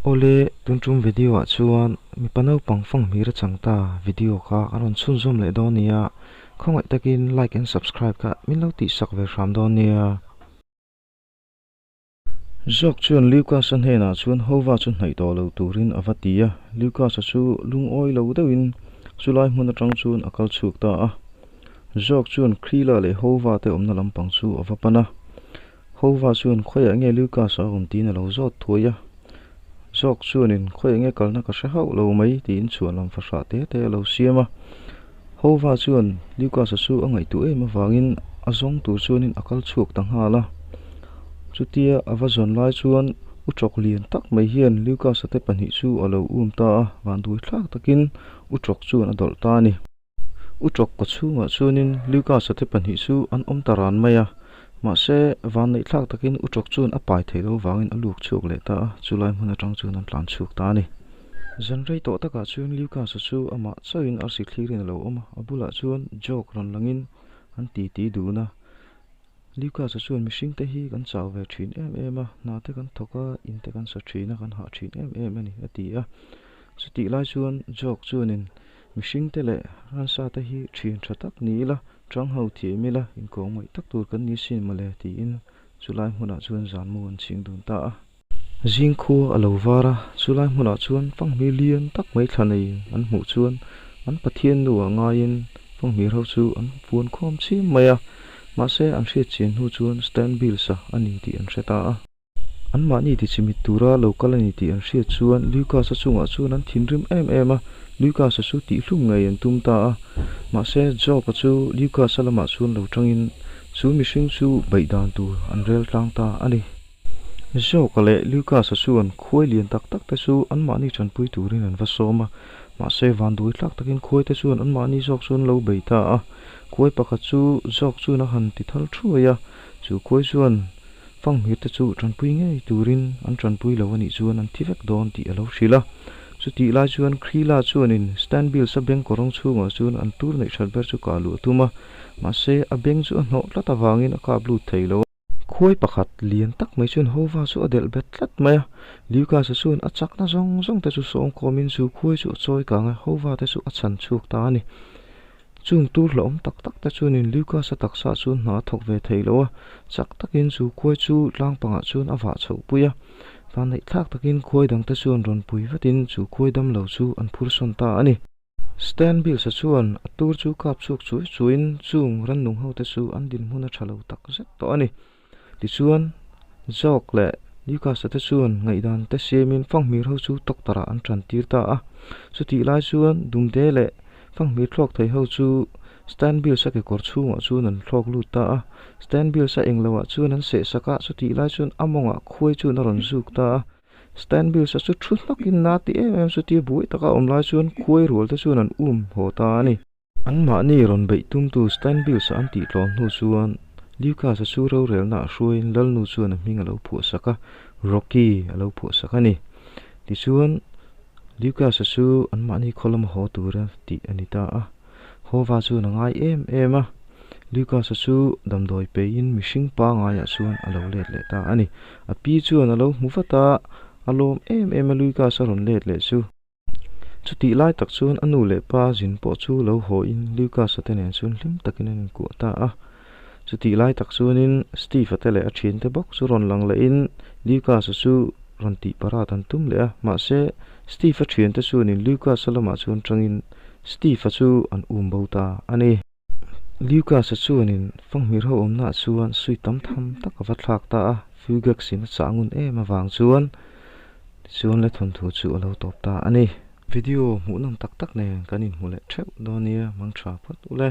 Awle, tun tum video ah chuan mipa naupang fanghmir a chang ta video kha a rawn chhunzawm leh dawn nia, khawngaih takin like and subscribe kha min lo tihsak ve hram dawn nia. Zawk chuan Lucas-a hnenah chuan Hova chu hnaih tawh lo turin a va ti a, Lucas-a chu lungawi lo deuhin chulai hmun atang chuan a kal chhuak ta a. Zawk chuan Krila leh Hova te awmna lampang chu a va pan a. Hova chuan khawiah nge Lucas-a a awm tiin a lo zawt thuai a. Zawk chuanin khawiah nge kalna ka hre hauh lo mai tiin chhuanlam fahrah te te a lo siam a. Hova chuan Lucas-a chu a ngaihtuah em avangin a zawng tur chuanin a kal chhuak ta nghal a. Chutia a va zawn lai chuan u tawk lian tak mai hian Lucas-a te pahnih chu a lo um ta a, vanduai thlak takin u tawk chuan a dawlh ta a ni. U tawk ka chhungah chuanin Lucas-a te pahnih chu an awm ta ran mai a, mahse vanneih thlak takin u tawk chuan a pai theih loh vangin a luk chhuak leh ta a, chulai hmun atang chuan an tlan chhuak ta a ni. Zan rei tawh takah chuan Lucas-a chu amah chauhin arsi thlirin a lo awm a, a bulah chuan Joke rawn langin an titi dun a. Lucas-a chuan mihringte hi kan chau ve thin em em a, hna te kan thawk a, in te kan sa thin a, kan hah thin em em a ni, a ti a. Chutih lai chuan Joke chuanin mihringte leh ransa te hi thian tha tak ni ila, tang ho thiam ila, inkawng ngaih tak tur kan ni sin mawle, tiin chulai hmunah chuan zanmu an chhing dun ta a. Zing khua a lo var a, chulai hmunah chuan fanghmir lian tak mai thla nei an hmuh chuan an Pathian nu ah ngaiin fanghmir ho chu an fuan khawm chim mai a, mahse an hriat chian hnu chuan Stan Bills-a a ni tih an hre ta a. Anmahni tichimit tura lo kal a ni tih an hriat chuan Lucas-a chungah chuan an thinrim em em a, Lucas-a chu tihhlum ngei an tum ta a. Mahse Job-a chu Lucas-a lamah chuan lo tangin chu mihring chu beih dan tur an rel tlang ta a ni. Zawka leh Lucas-a chuan khuai lian tak tak te chu anmahni tanpui turin an va sawm a, mahse vanduai tlak takin khuai te chuan anmahni zawk chu an lo bei ta a. Khuai pakhat chu zawk chuan a han ti thal thuai a, chu khuai chuan fanghmir te chu tanpui ngei turin an tanpui lo anih chuan an thi vek dawn tih a lo hrilh a. Chutih lai chuan Krila chuanin Stanbills-a beng kawrawng chhungah chuan an tur neih that ber chu kah luh a tum a, mahse a beng chu a hnawh tlat avangin a kap lut thei lo a. Khuai pakhat lian tak mai chuan Hova chu a delh bet tlat mai a. Lucas-a chuan a chakna zawng zawng te chu sawm khawmin chu khuai chu a chawi kang a, Hova te chu a chhan chhuak ta a ni. Chung tur hlauhawm tak tak te chuanin Lucas-a taksa chuan hna a thawk ve thei lo a, chak takin chu khuai chu tlang pangah chuan a vah chhoh pui a. Vanneih thlak takin khuai dangte chuan rawn pui vatin chu khuai damlo chu an phur sawn ta a ni. Stan Bills-a chuan a tur chu kap chhuak chui chuiin chung rannung hote chu an dinhmun a tha lo tak zet tawh a ni. Tichuan, Jock leh Lucas-a te chuan ngaihdan te siamin fanghmir ho chu doctor-ah an tan tir ta a. Chutih lai chuan Dumde leh fanghmir thlawk thei ho chu Stan Bills-a kekawr chhungah chuan an thlawk lut ta a. Stan Bills-a engloah chuan an sehsak a, chutih lai chuan a mawngah khuai chuan a rawn zuk ta a. Stanbills-a chu thu hnawkin na ti em em chutia buai taka awm lai chuan khuai rual te chuan an um haw ta a ni. Anmahni rawn beih tumtu Stanbills-a an tih tlawm hnu chuan Lucas-a chu rorelna a hruaiin Lalnu chuan a hming a lo phuahsak a, Rocky a lo phuahsak a ni. Tichuan, Lucas-a chu anmahni khaw lama haw tura tih a ni ta a. Hova chuan a ngai em em a, Lucas-a chu damdawi peiin mihring pangaiah chuan a lo let leh ta a ni. A pi chuan a lo hmu vat a, a lawm em em a Lucas-a rawn let leh chu. Chutih lai tak chuan a nu leh pa zin pawh chu lo hawiin Lucas-a te nen chuan hlim takin an inkuah ta a. Chutih lai tak chuanin Steve-a te leh a thiante bawk chu rawn lang lehin Lucas-a chu rawn tih parat an tum leh a, mahse Steve-a thiante chuanin Lucas-a lamah chuan tangin Steve-a chu an um bo ta a ni. Lucas-a chuanin fanghmir ho awmnaah chuan sui tam tham tak a va thlak ta a, Fugex-in a chah ngun em avang chuan tichuan le thawnthu chu a lo tawp ta a ni. Video hmuhnawm tak tak nen kan inhmu leh theuh dawn nia, mang tha phawt ule.